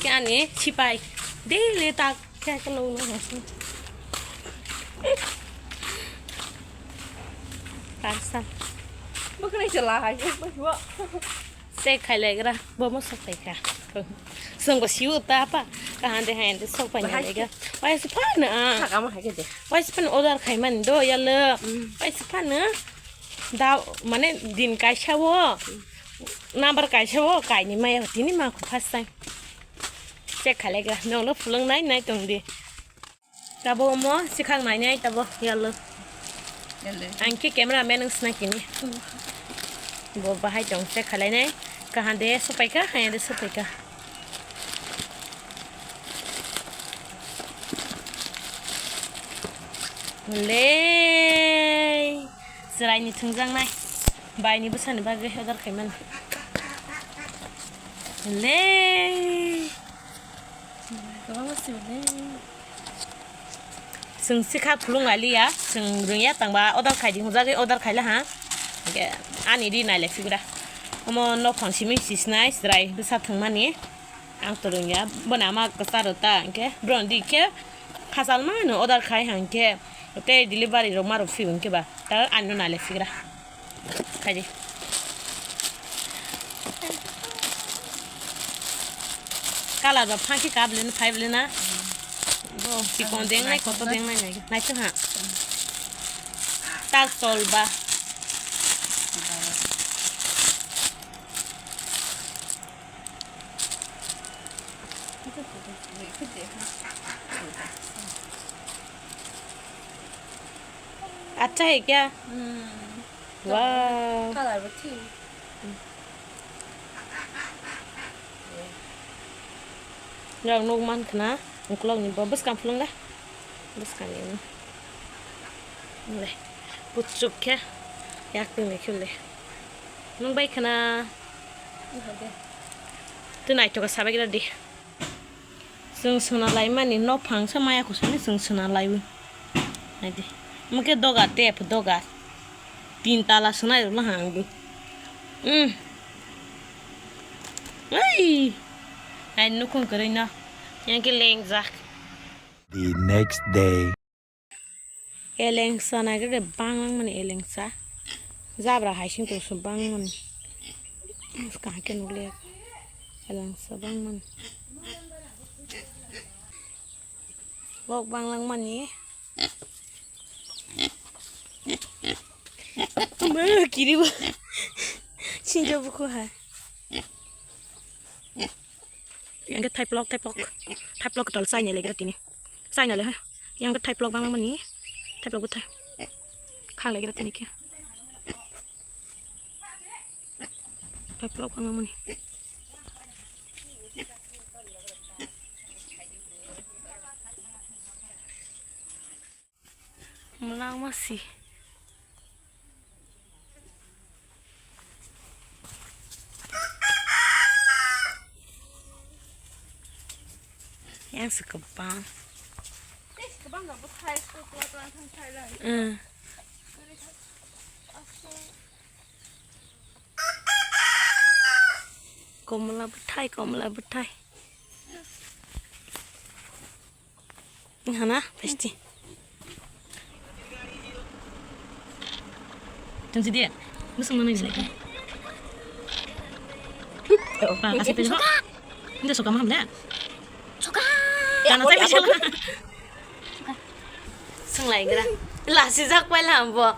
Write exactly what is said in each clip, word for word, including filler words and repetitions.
Khe ani sipai daily tak khe khe nung nung hosni. Parsa. Bwkhwnai se lahai khe bwsbo. Check khai legra, bo mo sok pai kha. Song bo siu ta pa. Kahande hande sok pai na legra. Wai si phan na. Thak amo hai khe de. Wai si phan order khai man do yalo. Wai si phan na. Da mane din kaisa wo. Number kaisa wo kaini maya tini ma ko first time. Check khalaikha, nokno phulung nai nai tong di. Tabo omo sikhang nai nai tabo yalo. Yalo. Ang khe camera man wng sna kini. Bo bahai tong check khalai nai. Kahande sopaikha, hayande sopaikha. Le. Chwraini thwngjaknai baini bwsani bagwi order khaimani. Le. Kwbangma sibole. Chwng sikha phulung aliya, chwng rwngya tangba order khaidi hwnjagwi order khaila ha. Hwnkhe ani ri nailai sigra. Omo nokhong simi sisnai chwrai bwsa thwngmani. Ang to rwngya, bwna ama kwcharo ta, hwnkhe bwrwni di khe khachal mano order khai hwnkhe tei delivery rok ma rok phiyok hwnkhe ba ta ani no nailai sigra. Khaidi. Colour ba phangkhe kap lena phai lena. Bo chikon dengnai koto dengnai nai. Naitho ha. Ta sol ba. Acha hai kya? Hmm. Wow. Colour bo thik. Rok nuk man khna, ukulok ni bo bwskang phulung le. Bwskang ni. Le. Puchuk khe. Yak twi ni khe le. Nung bai khna. Twi naithok khe sabai gra di. Chwng sona laimani nophang se maya kusuni chwng sona laiwi. Naidi. Mungke dogar tep dogar. Tin tala sonai rwla hangdi. Hmm. Ai. Ai nukhung kwrwi no. Yang ke lengjak. The next day. Elengsa naikhe banglang mani elengsa. Jabra hai sing tong su bang mani. Kaham khe nukliya. Elengsa bang mani. Bok banglang mani. Bwrw kiribo. Sinjo bukhu hai. Yang ke thaiplok, thaiplok. Thaiplok tol chai ni legra tini. Chai na le ha. Yang ke thaiplok bang mani. Thaiplok buthai. Khang legra tini ke. Thaiplok bang mani. Mwlang ma si. Yang se kwbang. Kwbang no bwthai, kwbang thang thai lai. Hmm. Komla bwthai, komla bwthai. Hana, pasti. Tungsi dia. Musuh mana ni lagi? Ba, kasih pilihan. Ini suka mana bela? Suka. Karena saya pilihan. Swng lai gra. Lasi jak pai la bo.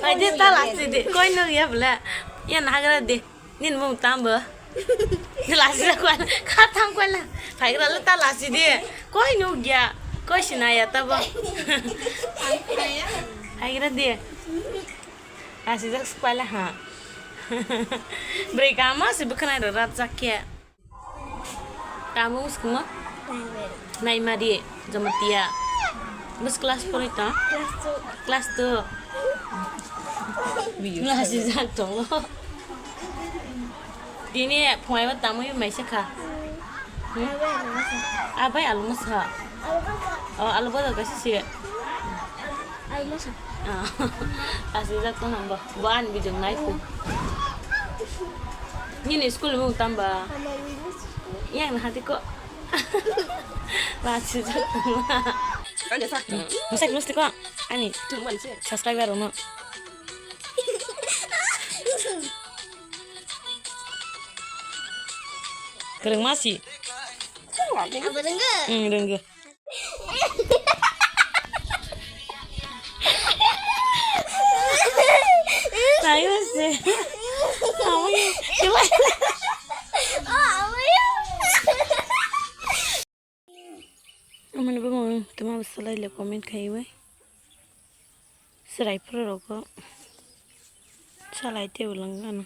Ai de ta lasi de. Koi no ya bela. Ya na gra de. Nin mung tam bo. Lasi jak pai la. Kha thang pai la. Phai gra la ta lasi de. Koi no ya. Koi sina ya ta bo. Phai gra de. Lasi jak pai la ha. Brei kama si bwkhanai ro rat jak khe. Tamo wngkha mo? Naimari. Naimari, Jamatia. Bus class pori to? Class two. Class two. Class ijak tongo. Tini phungai bo tamo yumai se kha. Hmm? Abai alu masa. Abai alu masa. Oh, alu bodo kaisa se. Almosa. Ah, asijak tong hambo. Bo ani video nai kho. Nini school mung tamba? Hamari English school. Yang na hati ko. Lachi jok. Ani sak. Musik musik ko. Ani. Tungman sih. Subscriber ono. Kereng masi. Apa dengge? Hmm, dengge. Tayo se. Awi. Amani bumung tuma bwsalai le comment khaiwi. Chwrai phuru rogo salai tei ulang gana.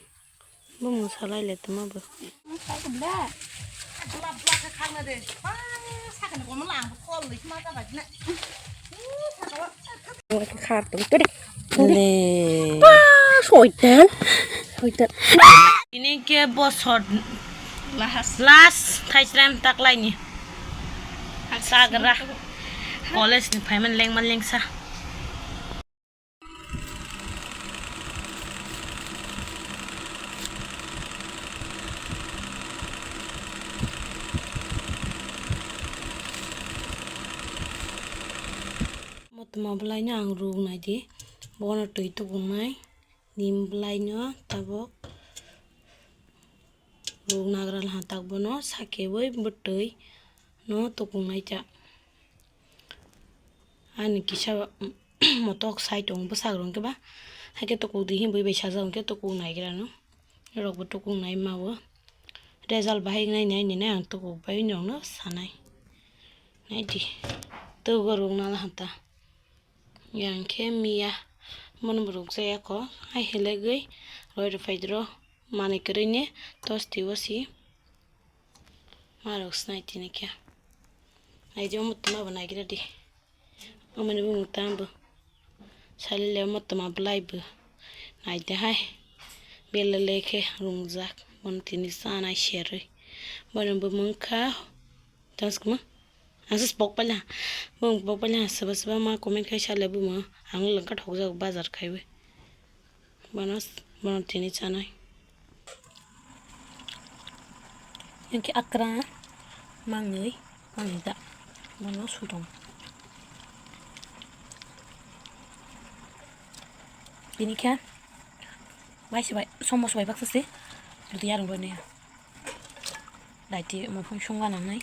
Bumung salai le tuma bo. Khar tong tore. Le. Soitan. Soitan. Ini ke bosor last, last thaisram taklaini. Sagra. College ni phaimani lengma lengsa. Motoma bwlaino ang ruk nai di, bono twi tukungnai, nim bwlaino tabuk ruk nagra laha tak bono sakebwi bwtwi no tukungnai ta. Ani kisa motok sai tongo bwsajrok hwnkhe ba, haikhe tukuk di hwnwi bai sajak hwnkhe tukuk naigra no, norokbo tukuk nai ma o. Result bahai nai nai nai ang tukuk bai norokno sanai. Nai di, tugo rwngna laha ta. Yang khe miya, bono bo rwkjaya kho, hai hilegwi roi rwphai dro, manwi kwrwini tosti o si. Ma rok snai tini khe. Naidi omo tuma bo naigra di. Omoni bumung tamo bo. Salile omo tuma bwlai bo. Naidi hai. Belele khe rungjak. Bono tini chanai serwi. Bono bumung kha. Tangskma. Ang se pok paila. Bumung pok paila. Soba soba ma comment khai sale bumung. Ang langka thokjak bazar khaiwi. Bono, bono tini chanai. Yang ke akra mangwi, mangwi da. Bono sudong. Tini khe bai se bai, somo se bai baksa se. Luti yarung roi ne. Daiti mo phung sung gana nai.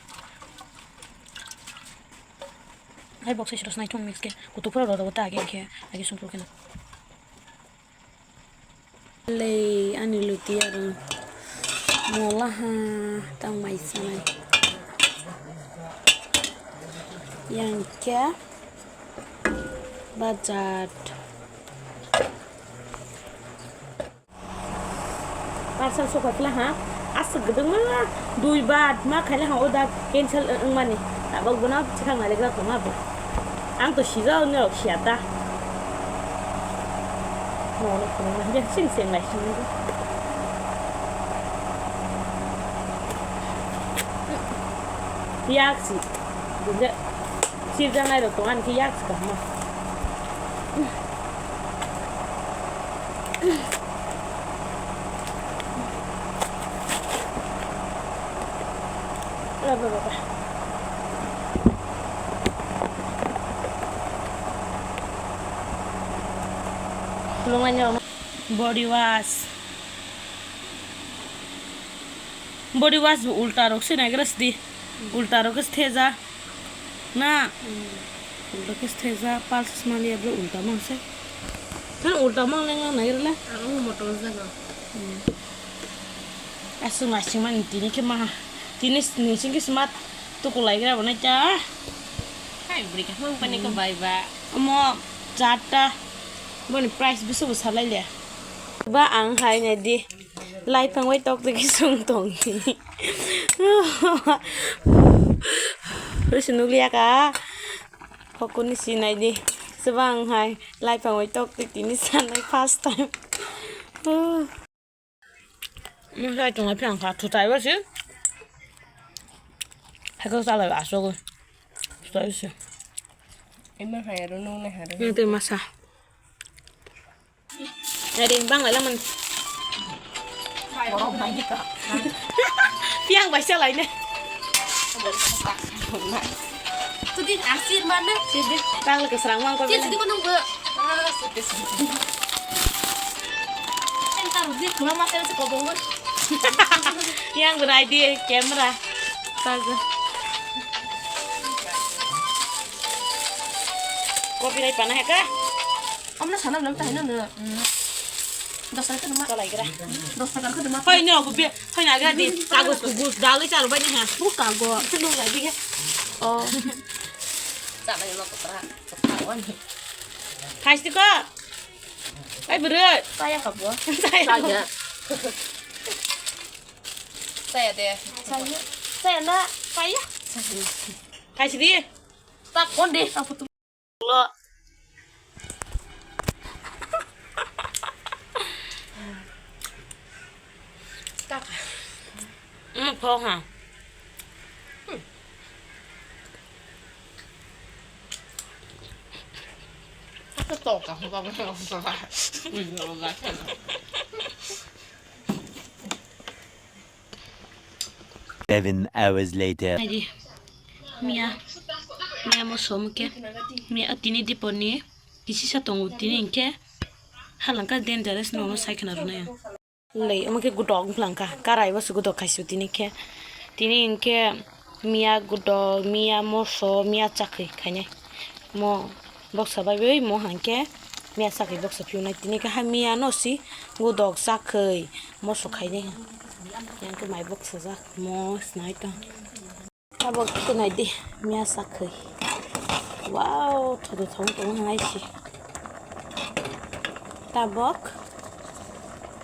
Hai box se rosnai thung mix khe. Kutu pura roro ta age khe, age sung khe na. Lei ani luti aro molaha tang mai sanai. Yang khe bajat. Parcel soka phila ha, aswk gwdwng ma, dui bar ma khaila ha, o da cancel wng mani. Tabok bono swkang nailagra tongma bo. Ang to sijak norok siya ta. Nono phunukma hinkhe sing seng lai sini. Yak si. Sirjanai rok tong ani khe yak si kaham. Body wash. Body wash bo ulta rok se naigra sidi. Ulta rok se theja. Na. Ulta khe theja, pulses maliya bro ulta mang se. Kan ulta mang leng lang nai rela. Ang motor jago. Asung asung man tini khe ma. Tini nising khe smart tuku lai gra bonai ta. Hai bri ka mang pani ko bai ba. Amo charta. Boni price bisu bu salai le. Ba ang hai nai di. Lai phang bai tok tiki sung tong. Risi nukliya ka. Hokuni sinai di. Sebang hai. Lai phang bai tok tiki ni sanai first time. Mo sai tong phang ka thutai ba si. Hai ko salai aso ko. Thutai si. Emma hai ro nung ne hai ro. Yang tei masa. Ring bang lai lamani. Piang bai se lai ne. Tudi asir mana? Sidi. Tang le kesrang mang ko. Sidi mana nunggu? Entar di kula mata se kobong. Yang berai di camera. Saja. Kopi rai pana heka? Amna sana belum tahu nana. Dos taka nama. Kalai kira. Dos taka nama. Hoi no, kopi. Hoi naga di. Kagus kugus dalai caru banyak ha. Buka go. Nung lagi ya. Oh. Sana yang mau ketra. Ketahuan. Kais tu kok. Ai bro. Saya kabo. Saya. Saya deh. Saya. Saya nak. Saya. Kais di. Tak konde. Apa tu? Lo. Tak. Hmm, phong ha. Aku tau kah, aku tak pernah. Seven hours later. Naidi, miya, miya moso mungke, miya tini dipor ni kisi sa tongo tini hingke halangka dangerous no, no sai khna rwnai ang. Lei, omo khe godok wngkha, karai bo se godok khaisi tini khe, tini hingke miya godok, miya moso, miya chakri khainai. Mo boksa bai bai mo hangke miya sakhi boksa phiyunai tini khe ha miya no si godok sakhi moso khainai. Yang khe mai boksa jak mo sinai tong. Tabok khe nai di miya sakhi. Wow, thodo thong tong hai si. Tabok.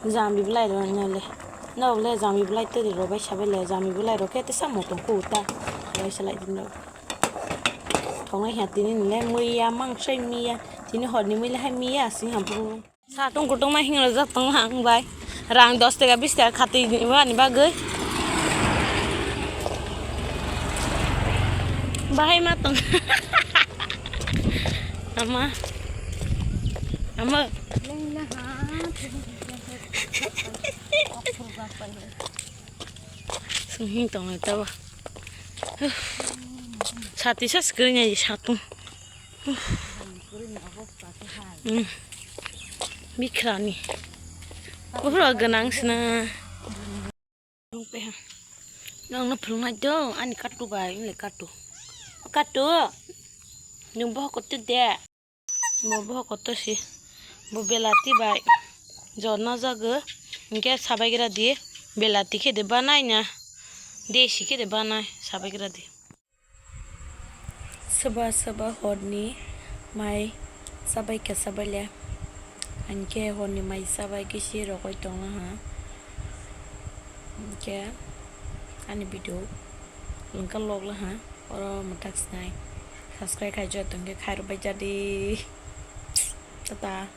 Jami belai rw nw le. Nw le jami belai twi rw bai sabai le jami belai rw khe tesa motong khu ta. Bai salai din rw. Thongnai khe tini le muiya mangsai miya. Tini hor ni mui le hai miya sing ha bru. Satung kutung ma hing rw jak tong hang bai. Rang dos taka bis taka khati ni ba ni bagwi. Bahai ma tong. Ama. Ama. Sung hing tong ta ba. Sati sa skri nya satung. Hmm. Bikrani. Buphuru ganang sina. Nang no phulung nai do ani katu bai le katu. Katu. Nung bohok tu de. Bo bohok to si. Bo belati bai. Jor na jago. Hingke sabai gra di. Belati khe de banai na. Desi khe de banai. Sabai gra di. Soba soba horni mai sabai khe sabai le. Hingke horni mai sabai kisi rogoi tongla ha. Hingke ani video lengka logla ha. Oro mwtak sinai. Subscribe khai jotong khe khai rwbai jadi. Tata.